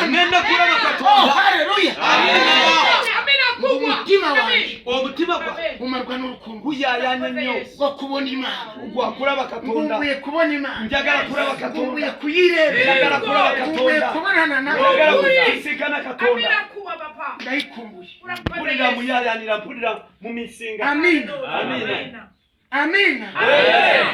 Imana. Ngenda kulaba Oh, Katonda. haleluya! Amina. Ngo umutima wanjye Omutima gwa umarwa n'urukundo guyayanye nnyo rwo kubona Imana. Gwakulaba Katonda. Nkumbuye kubona Imana. Njagala kulaba Nkumbuye Katonda. kuyirebera. Njagala kulaba Nkumbuye Katonda. kubonana nawe. Njagala kusisikana Katonda. Ndayikumbuye. Mpulira muyayanira, mpulira mu misinga. Amina. Amina. Amina. Eh.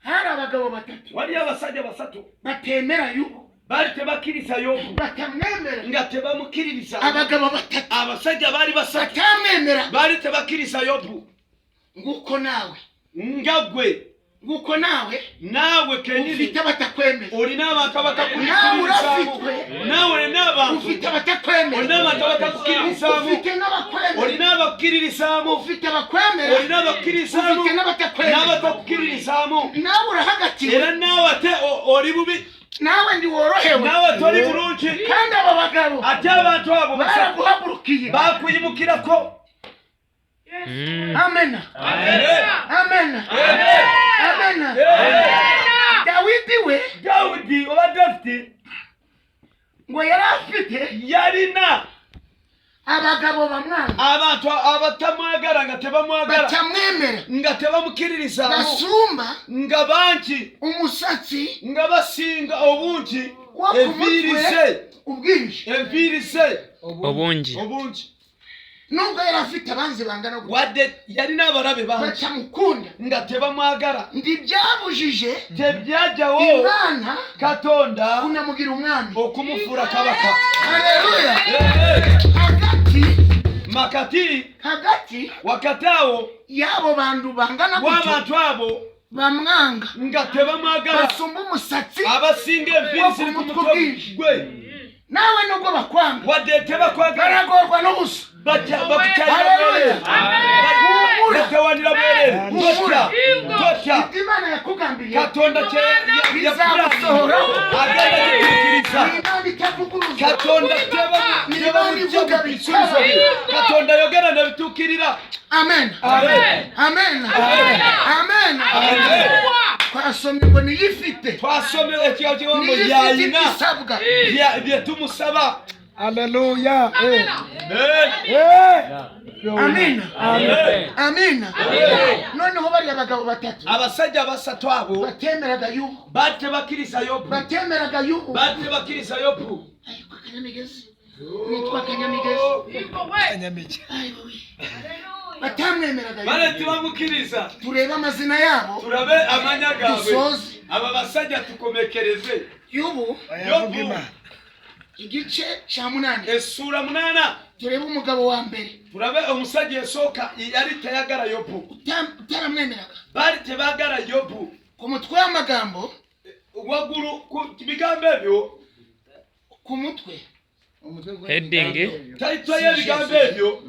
Hari abagabo batatu Waliyo abasajja basatu batemera Yubu, baali tebakkiriza Yobu, batamwemera. Nga tebamukkiririza. Abagabo batatu Abasajja baali basatu batamwemera. Baali tebakkiriza Yobu. Nguko nawe, Nga ggwe, nguko nawe naawe kenyini ufite abatakwemera. Olina abantu Nawe abatakukkiririzaamu. urafitwe. Naawe olina abantu, Ufite abatakwemera. olina abantu abatakukkiririzaamu. Ufite n'abakwemera. Olina abakukkiririzaamu. Ufite abakwemera. Olina abakukkiririzaamu Ufite n'abatakwemera. n'abatakukkiririzaamu. Nawe urahagatiwe. Era naawe ate oli bubi. Nawe ntiworohewe. Naawe toli bulungi. Kandi aba bagabo Ate abantu abo basatu baraguhagurukiye. bakuyimukirako. Amena. Amena. Amena. Dawidi we, Dawudi oba Dafiti, ngo yari afite yalina abagabo bamwanga, abantu abatamwagala, nga tebamwagala, batamwemera, nga tebamukkiririzaamu, basumba nga bangi umusatsi nga basinga obungi wo ku enviiri mutwe ze ubwinshi. Enviiri ze Obungi. Obungi. Nubwo yari afite abanzi bangana gutya, Wadde yalina abalabe bangi, batamukunda, nga tebamwagala, ntibyabujije tebyajjawo Imana Katonda kunamugira umwami. Okumufuula kabaka. Haleluya! Eh, Hagati, makati, hagati wakati awo y'abo bantu bangana gutyo w'abantu abo bamwanga, nga tebamwagala, basumba umusatsi abasinga enviiri ziri ku Wo ku mutwe mutwe ubwinshi. gwe, Nawe nubwo bakwanga, wadde tebakwagala, baragorwa n'ubusa. Bakukyayira Haleluya! bwereere. Humura. Batewanira bwereere. Humura. Totya, totya. Ibyo Imana yakugambiriye Katonda kye bizagusohoraho. Agenda kituukiriza. Ni Imana itavuguruza. Katonda Ni Imana ivuga tebamubisubizo. bikaba. Katonda yogera nebituukirira. Amen. Amen. Amen. Amen. Amen. Amen. Twasomye ngo niyifite, Twasomye ekigambo kigambo niyifite yayina ibisabwa. Bye tumusaba. Haleluya. Amen. Amina. Amen. Amina. Noneho bariya bagabo batatu Abasajja basatu abo batemeraga Yubu, baali tebakkiriza Yobu, batemeraga Yubu. baali tebakkiriza Yobu. Ariko Kanyamigezi, nitwa Kanyamigezi. Ayiwe, batamwemeraga Yubu. Bale tebamukkiriza. Turebe amazina yabo. Turabe amanya gaabwe. Dusoze. Abo basajja tukomekereze. Yubu Yobu igice cya 8. Essuula 8. Turebe umugabo wa mbere Turabe omusajja esooka yali tayagala Yobu. Utaramwemeraga. Baali tebaagala Yobu. Ku mutwe w'amagambo, Waggulu ku bigambo ebyo, ku mutwe, Heading. Title y'ebigambo ebyo,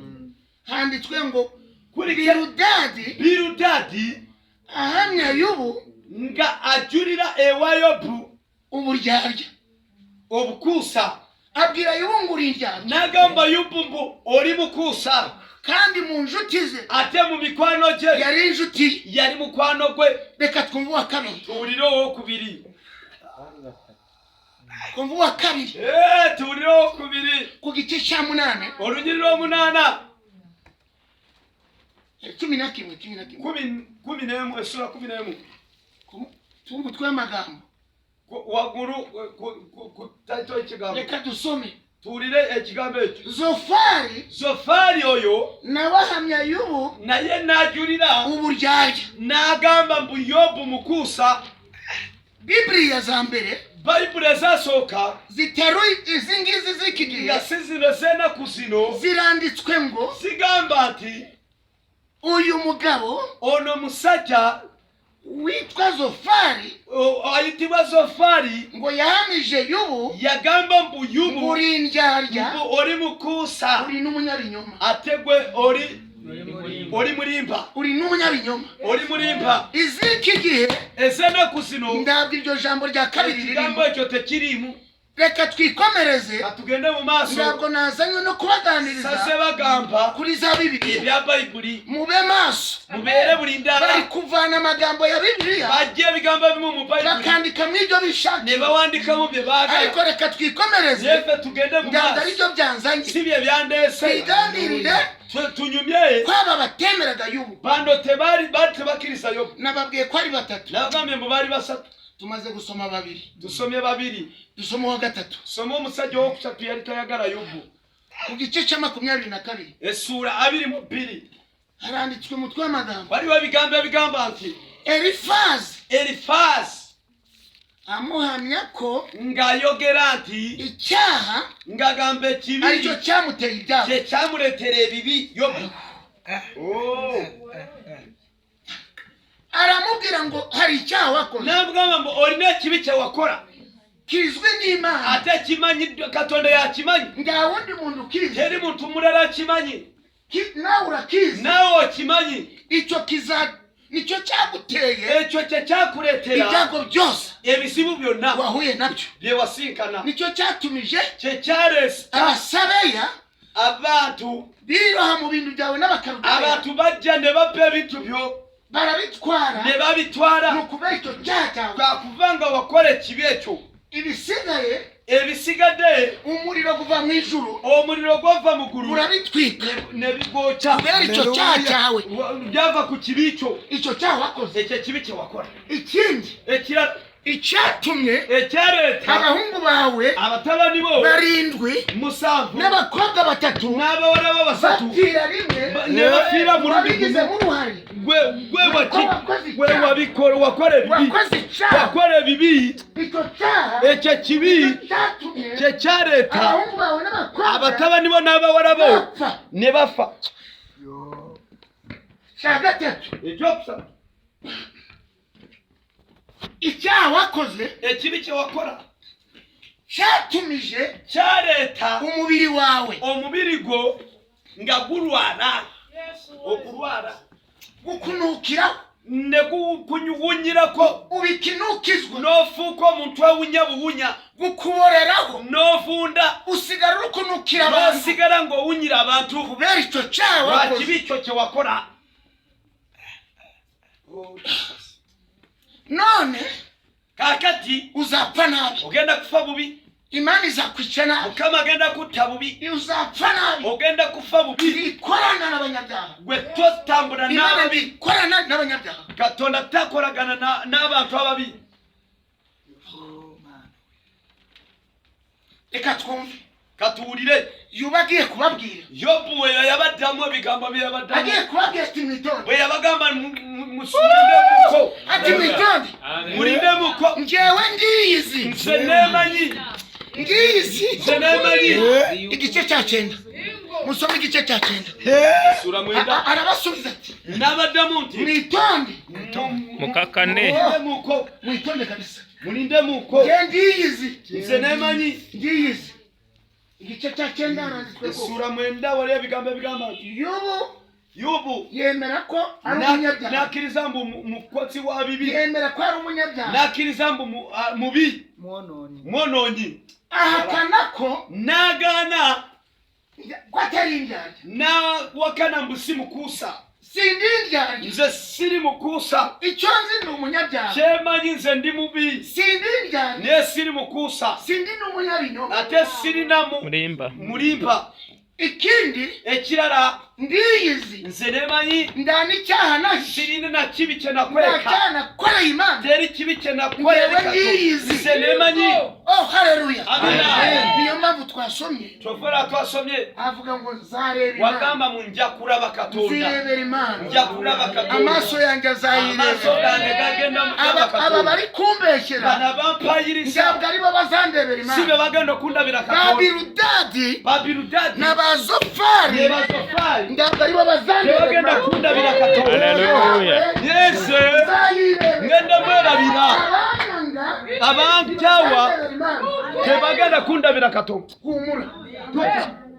handitswe ngo kuliko Birudadi Birudadi ahamya Yubu nga ajulira ewa Yobu uburyarya. Obukuusa. Abwira Yubu ngo uri indyarya. N'agamba Yobu mbu oli mukuusa. Kandi mu nshuti ze Ate mu mikwano gye yari inshuti ye. Yali mukwano gwe. Reka twumve uwa kabiri. Tuwulire owokubiri. Twumve uwa kabiri. Eh, tuwulire owokubiri. Ku gice cya 8. Olunyiriri lw'omunaana. 11, 11. 11, essula 11. Twumve umutwe w'amagambo. Waggulu ku title y'ekigambo. Reka dusome. Tuwulire ekigambo ekyo. Zofari Zofaali oyo nawe ahamya Yubu naye n'ajulira uburyarya. N'agamba mbu Yobu mukuusa. Bibiliya za mbere Bayibuli ezasooka ziteruye izi ngizi z'iki gihe nga si zino z'ennaku zino ziranditswe ngo zigamba nti uyu mugabo ono musajja witwa Zofari ayitibwa Zofaali ngo yahamije Yubu yagamba mbu ngo Yubu uri indyarya, mbu oli mukuusa, uri n'umunyabinyoma. Ate gwe oli mulimba. Uri n'umunyabinyoma. Oli mulimba. Iz'iki gihe Ez'ennaku zino ntabwo iryo jambo rya kabiri ekigambo ririmo. ekyo tekiriimu. Reka twikomereze. Katugende mu maaso. Ntabwo nazanywe no kubaganiriza Saze bagamba kuri za Bibiliya. Ebya Bayibuli. Mube maso. Mubeere buli ndala. Bari kuvana amagambo ya Bibiliya Bajje ebigambo ebimu mu Bayibuli bakandikamo ibyo bishaka, ne bawandikamu bye baagala. Ariko reka twikomereze. Yeffe tugende mu Ntabwo maaso. aribyo byanzanye. Si bye byandeese. Twiganirire Tunyumye kwaba batemeraga y'ubu. Bano tebaali baali tebakkiriza Yobu. Nababwiye ko ari batatu. Nabagambye mbu baali basatu. Tumaze gusoma babiri. Tusomye babiri. Dusoma uwa gatatu. Soma omusajja owokusatu yali tayagala Yobu. Ku gice cya 22. Essuula 22. Haranditswe umutwe w'amagambo. Waliwo ebigambo ebigamba nti Elifazi Elifazi amuhamya ko ng'ayogera nti icyaha ng'agamba ekibi aricyo cyamuteye ibyago. Kye kyamuleetera ebibi Yobu. Oh. Aramubwira ngo hari icyaha wakoze N'amugamba mbu olina ekibi kye wakola kizwi n'Imana. Ate kimanyi Katonda yakimanyi. Nta wundi muntu ukizi. Teri muntu mulala akimanyi. Nawe urakizi. Naawe okimanyi. Icyo kiza nicyo cyaguteye Ekyo kye kyakuleetera ibyago byose ebizibu byonna wahuye nabyo. Bye wasinkana. Nicyo cyatumije Kye kyaleese Abasabeya abantu biroha mu bintu byawe n'Abakaludaya. Abantu bajja ne babba ebintu byo barabitwara ne babitwara. Ni ukubera icyo cyaha cyawe. Lwakuba nga wakola ekibi ekyo. Ibisigaye Ebisigadde umuriro guva mu ijuru omuliro gwava mu ggulu urabitwika ne bigwokya. Kubera icyo cyaha cyawe. Byava ku kibi kyo. Icyo cyaha wakoze. Ekyo ekibi kye wakola. Ikindi Ekirala icyatumye ekyaleeta abahungu bawe abatabani bo barindwi 7 n'abakobwa batatu n'abawala bo basatu bapfira rimwe ne bafiira mu lundi wabigizemo uruhare. Gwe gwe waki Wakoze gwe icyaha. wabikola wakola ebibi. Wakoze icyaha. Wakola ebibi. Icyo cyaha Ekyo ekibi cyatumye kye kyaleeta abahungu bawe n'abakobwa abatabani bo n'abawala bo bapfa. Ne bafa. Cya gatatu Ekyokusatu icyaha wakoze ekibi kye wakola cyatumije kyaleeta umubiri wawe omubiri gwo nga gulwala okulwala gukunukiraho ne gukuwunyirako ubikinukizwa n'ofuuka omuntu awunya buwunya gukuboreraho n'ofunda usigara urukunukira abantu n'osigala ng'owunyira abantu kubera icyo cyaha wakoze. Lwakibi kyo kye wakola. None Kaakati uzapfa nabi. Ogenda kufa bubi. Imana izakwica nabi. Mukama agenda kutta bubi. Uzapfa nabi. Ogenda kufa bubi. Ikorana n'abanyabyaha. Gwe totambula Imana n'ababi. ikorana n'abanyabyaha. Katonda takolagana n'abantu ababi. Reka twumve. Katuwulire. Yuba agiye kubabwira. Yobu we yabaddamu ebigambo bye yabaddamu. Agiye kubabwira ati mwitonde. Bwe yabagamba mulinde muko. Ati mwitonde. Mulinde muko. Njyewe ngiyizi. Nze neemanyi. Ngiyizi. Nze neemanyi. Igice cya 9. Musome igice cya 9. Sura 9. Arabasubiza ati N'abaddamu nti mwitonde. Mukakane. Mulinde muko. Mwitonde kabisa. Mulinde muko. Njye ngiyizi. Nze neemanyi. Ngiyizi. Igice cya 9 haranditswe ko Sura 9 waliyo ebigambo ebigamba nti Yobu Yobu yemera ko ari umunyabyaha. N'akkiriza mbu mukozi wa bibi. Yemera ko ari umunyabyaha. N'akkiriza mbu mubi. Mwonoonyi. Ahakana ko N'agaana ko atari indyarya. N'awakana mbu si mukuusa. Sindi indyarya. Nze siri mukuusa. Icyo nzi ni umunyabyaha. Kyemanyi nze ndi mubi. Sindi indyarya. Naye siri mukuusa. Sindi n'umunyabinyoma. Ate sirina Mulimba. mulimba. Ikindi Ekirala ndiyizi. Nze neemanyi Nta n'icyaha nahishe. sirina na kibi kye Nta nakweka. cyaha nakoreye Imana. Teri kibi kye nakoreye Ngewe ndiyizi. Nze neemanyi. Oh haleluya. Amina. Niyo mpamvu twasomye. Kyova twasomye. Avuga ngo nzareba Imana. Wagamba mu nja kulaba Katonda. Nzirebera Imana. Nja kulaba Katonda. Amaso yanjye Amaaso azayirebera. gange gagenda mu kulaba Aba Katonda. bari kumbeshyera. Bano abampayiriza. Ntabwo aribo bazandebera Si be Imana. bagenda okundabira Katonda. Babirudadi Babirudadi na ba Zofari ne Bazofari ntabwo aribo bazandebera tebagenda Imana. kundabira Katonda. Haleluya. Yese Nzayireba. ngenda mwerabira. Abanyanga Abankyawa bazandebera Imana. tebagenda kundabira Katonda. Humura.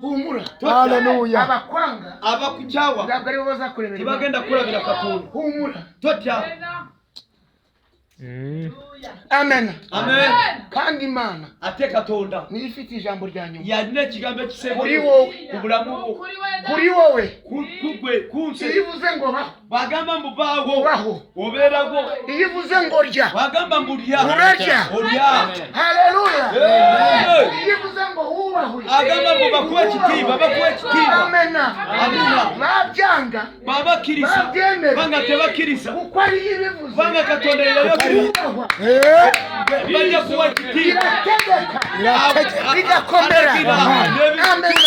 Humura. Haleluya. Abakwanga Abakukyawa ntabwo aribo bazakurebera Imana. tebagenda kulabira Katonda. Humura. Totya. Amen. Amen. Kandi Imana Ate Katonda niyo ifite ijambo rya nyuma yalina ekigambo ekisemba Kuri wowe. ku bulamu bwo, kuri wowe. Ku gwe, ku nze. Iyo ivuze ngo baho, Bagamba mbu baawo, baho. Obeerawo. Iyo ivuze ngo rya, Bagamba mbu lya, urarya. Olya. Haleluya. Hey! Iyo ivuze ngo wubahwe, Agamba mbu bakuwa ekitiibwa, bakuwa ekitiibwa. amena. Amina. Babyanga, Babakkiriza babyemera, banga tebakkiriza, kuko ariyo ibivuze. Kubanga Katonda yeyayogerera, Kubahwa bajja kuwa ekitiibwa. irategeka, Irategeka. bigakomera. Amina. Amena.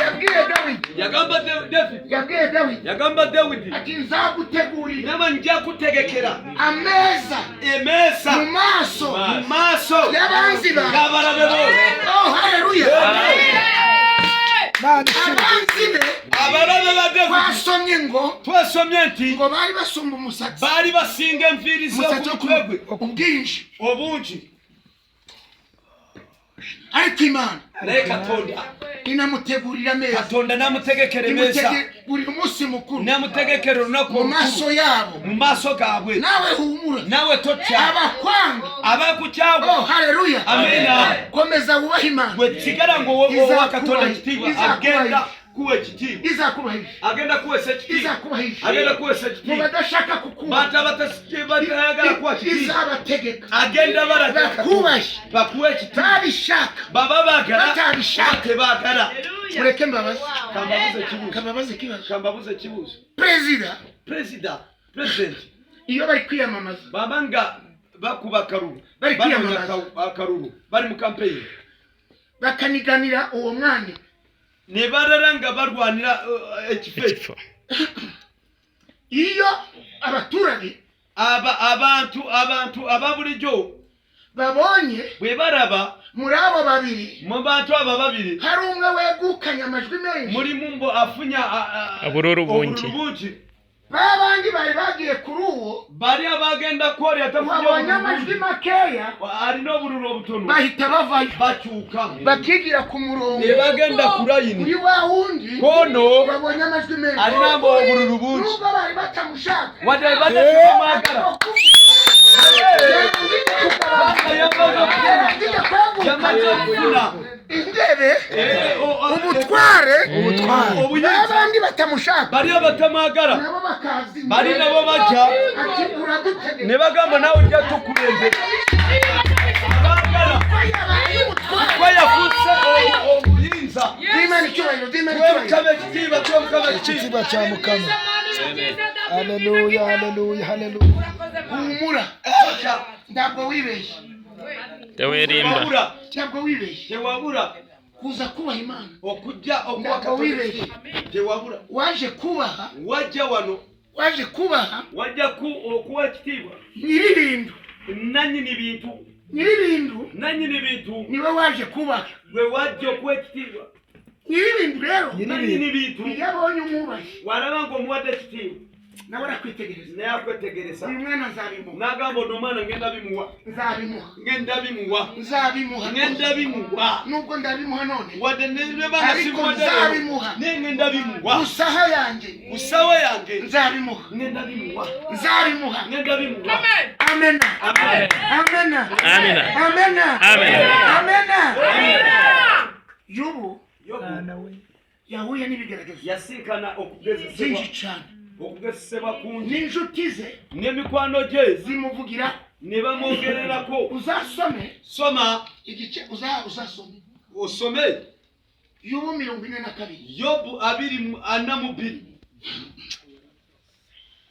Yabwiye Dawidi, Yagamba David, yabwiye Dawidi yagamba Dawidi, ati nzagutegurira nama nja kutegekera ameza emeeza mu maso mu maaso y'abanzi bawe. g'abalabe bo. Oh, haleluya. Imana ishimwe. Abanzi be, Abalabe ba David, twasomye ngo twasomye nti ngo bari basumba umusatsi, baali basinga enviiri umusatsi wo z'omutwe gwe ku ubwinshi. Obungi. Ariko Imana Naye Katonda, inamutegurira ameza, Katonda n'amutegekera emeeza, imutegurira umunsi mukuru n'amutegekera olunaku mu maso olukulu yabo. Mu maaso gaabwe. Nawe humura, Naawe totya abakwanga. Abakukyawa. Oh, haleluya. Amina. Komeza wubahe Imana. Gwe sigala ng'owa Katonda ekitiibwa, Izakubaha. agenda kuwa ekitiibwa, Izakubahisha, agenda kuwesa ekitiibwa, izakubahisha agenda kuwesa mu ekitiibwa. badashaka kukubaha. Bantu abatayagala kuwa kitiibwa, Izabategeka agenda balaga bakubahe, bakuwa ekitiibwa, babishaka, baba baagala, batabishaka. Tebaagala. Mureke mbabaze, Kambabuze ekibuuzo. kambabaze ikibazo. Kambabuze ekibuuzo. Perezida, Perezida, pulezidenti, iyo bari kwiyamamaza, baba nga bakuba akalulu, Bari banoonya kwiyamamaza. Akalulu, bali mu kampeyini, bakaniganira uwo mwanya, ne balala nga balwanira ekifo ekyo. Ekifo. Iyo abaturage Aba abantu aba bulijjo babonye bwe balaba muri abo babiri mu bantu abo babiri hari umwe wegukanye amajwi menshi, mulimu mbo afunya Obululu bungi. Obululu bungi. Ba bandi bari bagiye kuri uwo Bali abagenda kwoli atafunye wabonye obululu amajwi bungi, makeya, alina obululu obutono, bahita bavayo, bakyuka bakigira ku murongo ne bagenda ku layini kuri wa wundi kono babonye amajwi menshi, alina mbo obululu bungi, nubwo bari batamushaka. Wadde batetumwagala. Yarangiye kwegukana Yamaze okufuna intebe, ubutware, obuyinza, n'abandi batamushaka bali abatamwagala nabo bakaza imbere. Bali nabo bajja Ati uradutegeka, ne bagamba nawe ojja tukulembera abaagala ko yabaye umutware. Kuba yafuuse obuyinza. Dimana icyubahiro, dimana icyubahiro. Twemukama ekitiibwa, twemukama ekitiibwa. Ekitiibwa kya Mukama. Haleluya, haleluya, haleluya. Humura, ntabwo wibeshye, Tewerimba. Tewabula, ntabwo wibeshye tewabula kuza kubaha Imana. Okujja okuwa Ntabwo Katonda wibeshye. ekitiibwa. Tewabula. Waje kubaha, Wajja wano, waje kubaha wajja okuwa ekitiibwa nyir'ibintu. Nannyini bintu. Nyir'ibintu Nannyini bintu niwe waje kubaha. Gwe wajja okuwa ekitiibwa. Nyir'ibintu rero, Nannyini bintu iyo abonye umwubahe, walaba ng'omuwadde ekitiibwa, nawe arakwitegereza. Naye akwetegereza. Uyu mwana nzabimuha, N'agamba ono omwana ngenda bimuwa, nzabimuha, ngenda bimuwa, nzabimuha, ngenda bimuwa. Nubwo ndabimuha none, Wadde nebanga ariko simuwadde, nzabimuha. Naye ngenda bimuwa. Ku saha yanjye Ku ssaawa yange nzabimuha, ngenda bimuwa, nzabimuha. Ngenda bimuwa. Amena. Amen. Amena. Amina. Amena. Amen. Amena. Yobu Yobu yahuye n'ibigeragezo yasinkana okugezesebwa, byinshi cyane, okugezesebwa kungi, n'inshuti ze n'emikwano gye zimuvugira. Ne bamwogererako. Uzasome Soma igice uzasome osome Yobu 42. Yobu 42.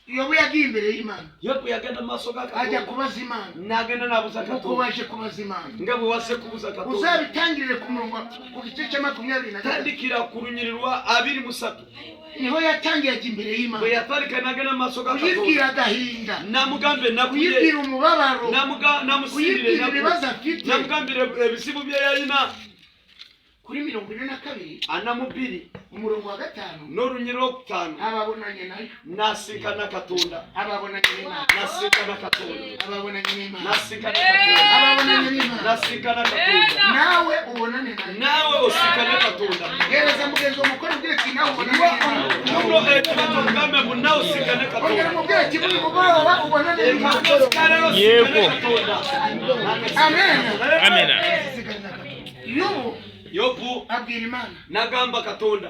Yobu yagiye imbere y'Imana, Yobu yagenda mu maaso ga ajya Katonda, kubaza Imana n'agenda n'abuza kuko Katonda, waje kubaza Imana, nga bwe wazze kubuza Katonda. Uzabitangirire ku murongo ku gice cya 23. Tandikira ku lunyiri lwa 23. Niho yatangiye ajya imbere Bwe y'Imana yatandika n'agenda mu maaso ga Katonda, kuyibwira agahinda, n'amugamba ennaku ye, kuyibwira umubabaro, n'amusindira kuyibwira ennaku, ibibazo afite. N'amugambira ebizibu bye yalina. Kuri 42, 42, umurongo wa 5, n'olunyiri lwokutaano, ababonanye nayo, n'asinkana Katonda. Ababonanye n'Imana, N'asinkana Katonda. ababonanye n'Imana, N'asinkana Katonda. ababonanye n'Imana. N'asinkana Katonda. Nawe ubonane nayo. Naawe osinkane Katonda. Hereza mugenzi wawe umukore ubwire ati nawe ubonane Wa n'Imana. muno ekibazo ogambe mbu naawe. Era osikane Ongera Katonda. umubwire ati buri mugoroba ubonane n'Imana. Ekakoosi ka leero osikane Yego. Katonda. Amen. Amina. Yobu Yobu abwira Imana n'agamba Katonda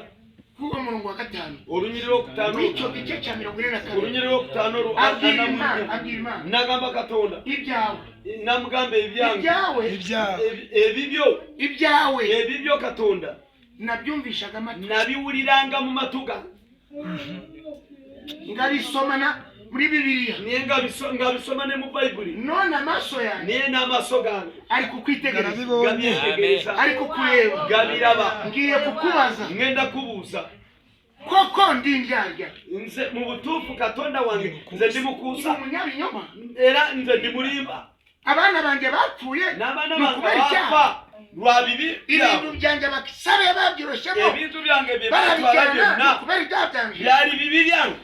kuri uwo murongo wa gatanu olunyiriri olwokutaano w'icyo gice cya 42. olunyiriri olwokutaano Abwira Imana, abwira Imana n'agamba Katonda ibyawe, namugamba ebyange ibyawe, Ibyawe. Ebibyo ibyawe ebibyo Katonda nabyumvishaga amatwi, nabiwuliranga mu matu gange ngabisomana muri Bibiliya, naye ngabisoma ne mu Bayibuli, none amaso yanjye naye n'amaaso gange ari kukwitegereza, Narabibonye. gabyetegereza, ari kukureba. gabiraba. Ngiye kukubaza, Ngenda kubuuza, koko ndi indyarya? Nze mu butuufu Katonda wange nze ndi Ndi mukuusa umunyabinyoma? Era nze ndi mulimba? Abana banjye bapfuye N'abaana ni bange ukubera icyaha? baafa lwa bibi Ibintu byabwe. byanjye basabe babyoroshemo Ebintu byange bye batwala barabijyana, ni byonna ukubera ibyaha byanjye? Byali bibi byange.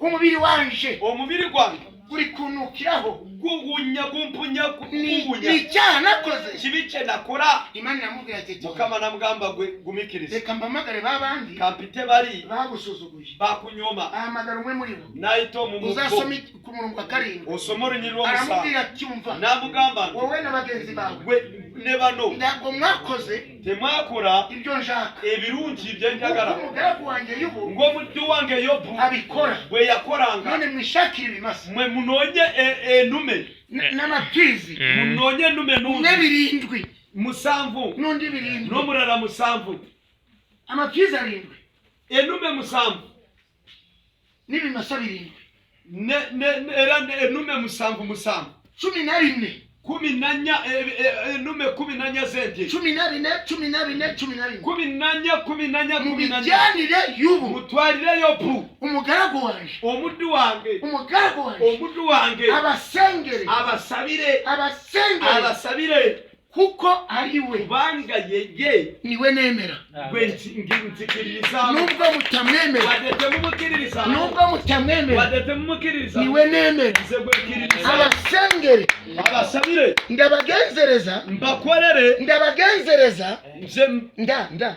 Umubiri wanje Omubiri gwange uri kunukiraho, guwunya, gumpunya, ni guwunya. ni icyaha nakoze? Kibi kye nakola? Imana iramubwira ati Mukama namugamba gwe gumikiriza, reka mpamagare ba bandi kampite bali bagusuzuguye. Bakunyoma. Ahamagara umwe muri bo. Nayita omu Uzasome ku murongo wa 7. Osome olunyiriri lw'omusanvu. Aramubwira ati umva, N'amugamba nti wowe na bagenzi bawe gwe ne bano ntabwo mwakoze temwakola ibyo nshaka ebirungi bye njagala kuko umugaragu wanjye Yubu ng'omuddu wange Yobu abikora. Bwe yakolanga. None mwishakire ibimasa Mwe munoonye enume n'amapfizi, munoonye enume umwe nungi 7, 7, n'undi 7, n'omulala 7, amapfizi 7, enume 7, n'ibimasa 7, era enume 7 7, 14. 14, enume 14 z'ente. 14, 14, 14. 14, 14, 14. Mubijyanire Yubu, Mutwalire Yobu, umugaragu wanje, omuddu wange, umugaragu wanje, omuddu wange, abasengere, abasabire, abasengere, abasabire, kuko ari we kubanga yeye niwe nemera. Gwe nzikiririzaamu. Nubwo mutamwemera, Wadde temumukiririza, nubwo mutamwemera, wadde temumukiririza, niwe nemera. Nze gwe nkiririza. Abasengere. Abasabire. Ndabagenzereza, Mbakolere, ndabagenzereza, nze nda nda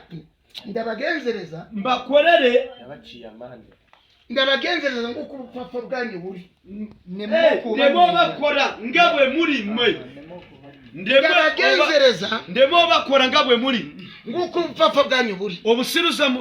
ndabagenzereza, mbakolere. Ndabagenzereza nguko ubupfapfa bwanyu buri. Ndeme obakola nga bwe muli mmwe. Ndabagenzereza Ndeme obakora nga bwe muli, nguko ubupfapfa bwanyu buri.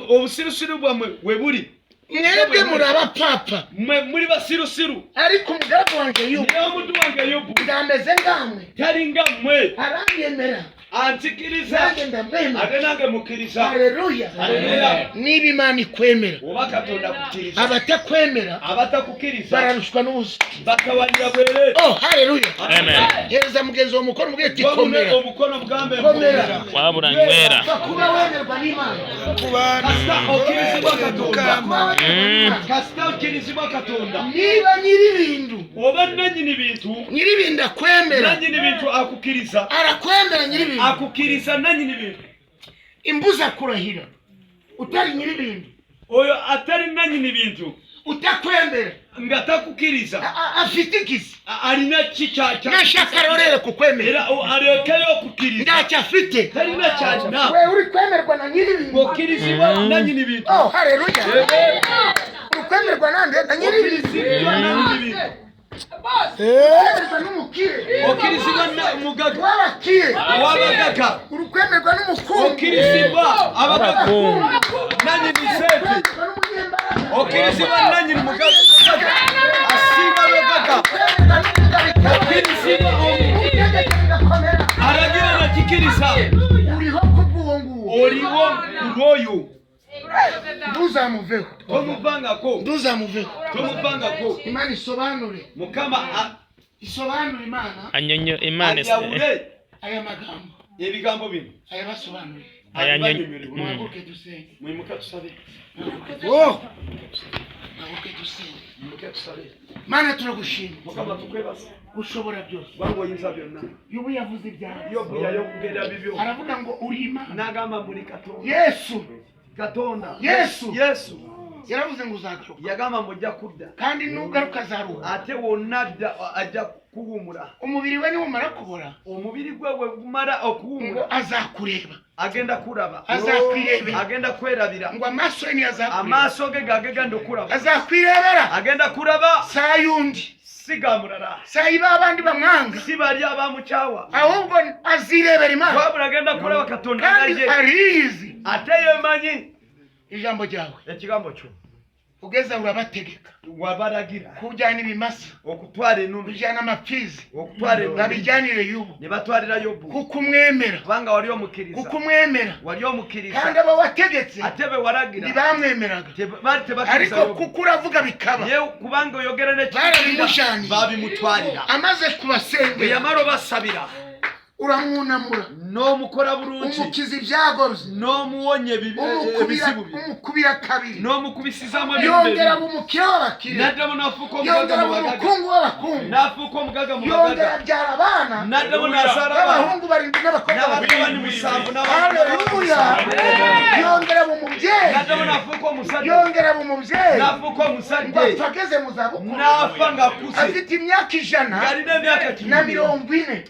Obusirusiru bwammwe bwe buli. Mwebwe muri abapfapfa, Mmwe muli basirusiru, ariko umugaragu wanjye Yubu naye omuntu wange Yobu ndameze ngamwe, tali nga mmwe. aranyemera, Anzikiriza, nanjye ndamwemera. Ate nange mukkiriza. Haleluya! Haleluya. Niba Imana ikwemera, Oba Katonda kukkiriza, abatakwemera abatakukiriza bararushwa n'ubusa. Batawalira bwere. Oh, haleluya! Amen. Hereza mugenzi wawe umukono, umubwire ati Wabune komera, omukono mugambe komera. Wabura nywera. Pfa kuba wemerwa n'Imana. Kubana. Kasita okkirizibwa Katonda, Kuba wemerwa n'Imana. kasita okkirizibwa Katonda. Niba nyir'ibintu, Oba nanyini bintu, nyir'ibintu akwemera, nanyini bintu akukkiriza, arakwemera nyir'ibintu. Akukkiriza nanyini bintu. Imbuza kurahira utari nyir'ibintu, Oyo atali nanyini bintu, utakwemera, nga takukkiriza, afite igizi alina ki nashaka arorere kukwemera, era alekeyo okukkiriza, ntacyo afite. Talina kyalina. We uri kwemerwa na nyir'ibintu. Okkirizibwa nanyini bintu. Oh, haleluya! Uri kwemerwa nande? Na nyir'ibintu. Okkirizibwa nanyini bintu. Kwemerwa n'umukire. Okkirizibwa mugaga. W'abakire. Ow'abagaga. Uri kwemerwa n'umukungu. Okkirizibwa abagaga nanyini sente. Kwemerwa n'umunyembaraga. Okkirizibwa nanyini mugaga asinga abagaga. Kwemerwa n'umugabekazi. Okkirizibwa Utegeka bigakomera. Aragira nakikiriza. Uriho kubw'uwo nguwo. Oliwo kulwoyo. Ntuzamuveho. Tomuvangako. Ntuzamuveho. Tomuvangako. Imana isobanure, Mukama isobanure Imana Anyonyo Imana ayawule aya magambo, ebigambo bino, ayabasobanure. abibanyonyole bulungi. Muhaguruke dusenge. Mwimuke tusabe. Oh, Muhaguruke dusenge. Mwimuke tusabe. Mana, turagushima, Mukama tukwebasa, ushobora byose. Kubanga oyinza byonna. Yobu yavuze ibyawe, Yobu yayogera bibyo, aravuga ngo uri Imana. N'agamba mbuli Katonda. Yesu, Katonda. Yesu, Yesu yaravuze ngo uzagaruka, yagamba mujja kudda, kandi nugaruka azaruha. Ate wonadda ajja kuwumula. Umubiri we niwumara kubora, Omubiri gwe bwe gumala ngo okuwumula, azakureba. Agenda kuraba. Azakwirebera. Agenda kwerabira. Ngo amaso ye ntiyazakureba. Amaaso ge gagegenda okuraba. Azakwirebera. Agenda kuraba. Saa yundi. Sigamulala. Saa iba abandi bamwanga. Si bali abamukyawa. Ahubwo azirebera Imana. Wabula agenda kuraba Katonda. Kandi nga ye. ariyizi. Ate yemanyi. Ijambo ryawe. Ekigambo kyo. Ugeza urabategeka. Wabalagira. Kujyana ibimasa. Okutwala ennume. Kujyana amapfizi. Okutwala ennume. Babijyanire Yubu. Ne batwalira Yobu. Kuko umwemera. Kubanga wali omukkiriza. Kuko umwemera. Wali omukkiriza. Kandi abo wategetse. Ate be walagira. Ntibamwemeraga. Baali tebakkiriza Ariko Yobu. kuko uravuga bikaba. Ye kubanga oyogera Barabimushaniye. Babimutwalira. Amaze Bwe kubasengera. yamala obasabira. Uramwunamura. N'omukola bulungi. Umukiza ibyago bye. N'omuwonya ebizibu bye. Umukubira kabiri. N'omukubisizaamu Yongera ebintu. bumukire w'abakire. N'addamu n'afuuka omugaga Yongera mu bagaga. bumukungu w'abakungu. N'afuuka omugaga mu Yongera bagaga. abyara abana. N'addamu n'azaala abaana. B'abahungu barindwi n'abakobwa N'abatabani babiri. musanvu Haleluya. Yongera bumubyeyi. N'addamu n'afuuka omusajja. Yongera bumubyeyi. N'afuuka Ngo omusajja. apfa ageze mu zabukuru. N'afa ng'akuze. Afite imyaka 140. Ng'alina emyaka 140.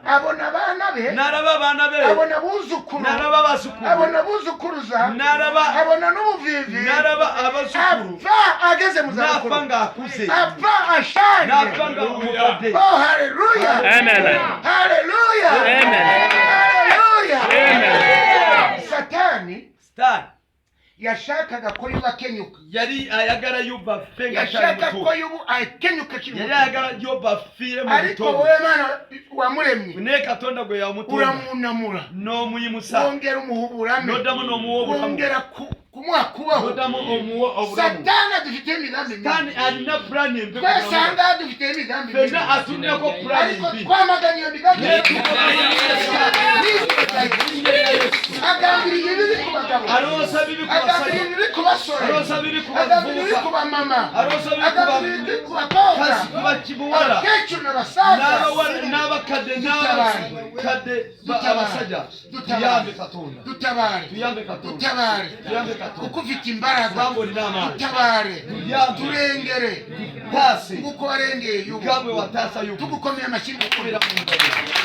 Abona abana be. N'alaba abaana be. Abona abuzukuru. N'alaba abazzukulu. Abona abuzukuruza. N'alaba. Abona n'ubuvivi. N'alaba abazzukulu. Apfa ageze mu zabukuru. N'afa ng'akuze. Apfa ashaje. N'afa nga omukadde. Oh, haleluya. Amen. Haleluya. Amen. Haleluya. Amen. Satani Sitaani yashakaga ko Yubu akenyuka. Yali ayagala Yobu afe nga akyali Yashaka muto. ko Yubu akenyuka akiri Yali muto. ayagala Yobu afiire mu Ariko buto. wowe Mana wamuremye. Naye Katonda gwe yamutonda. Uramwunamura. N'omuyimusa. Wongera umuha uburame. N'oddamu n'omuwa obulamu. Wongera kumuha kubaho. N'oddamu omuwa obulamu. Satani adufitiye imigambi mibi. Sitaani alina pulaani embi. Twese aha ngaha dufite imigambi mibi. Ffenna atulinako pulaani Ariko mbi. twamaganye iyo migambi. Naye Agambiriye ibibi ku bagabo. Alowooza bibi ku Agambiriye basajja. ibibi ku basore. Alowooza bibi ku Agambiriye ibibi bavubuka. ku bamama. Alowooza bibi ku Agambiriye ibibi ku bakobwa. Kasi ku bakibuwala. Abakecuru n'abasaza. N'abakadde n'abakadde abasajja. Tuyambe Katonda. Dutabare. Tuyambe Katonda. Dutabare. Tuyambe Katonda. Kuko ufite imbaraga. Kubanga olina amaanyi. Dutabare. Tuyambe. Turengere. Taase. Nguko warengeye Yubu. Nga bwe wataasa Yobu. Tugukomeye amashyi. Kubira mu ngalo.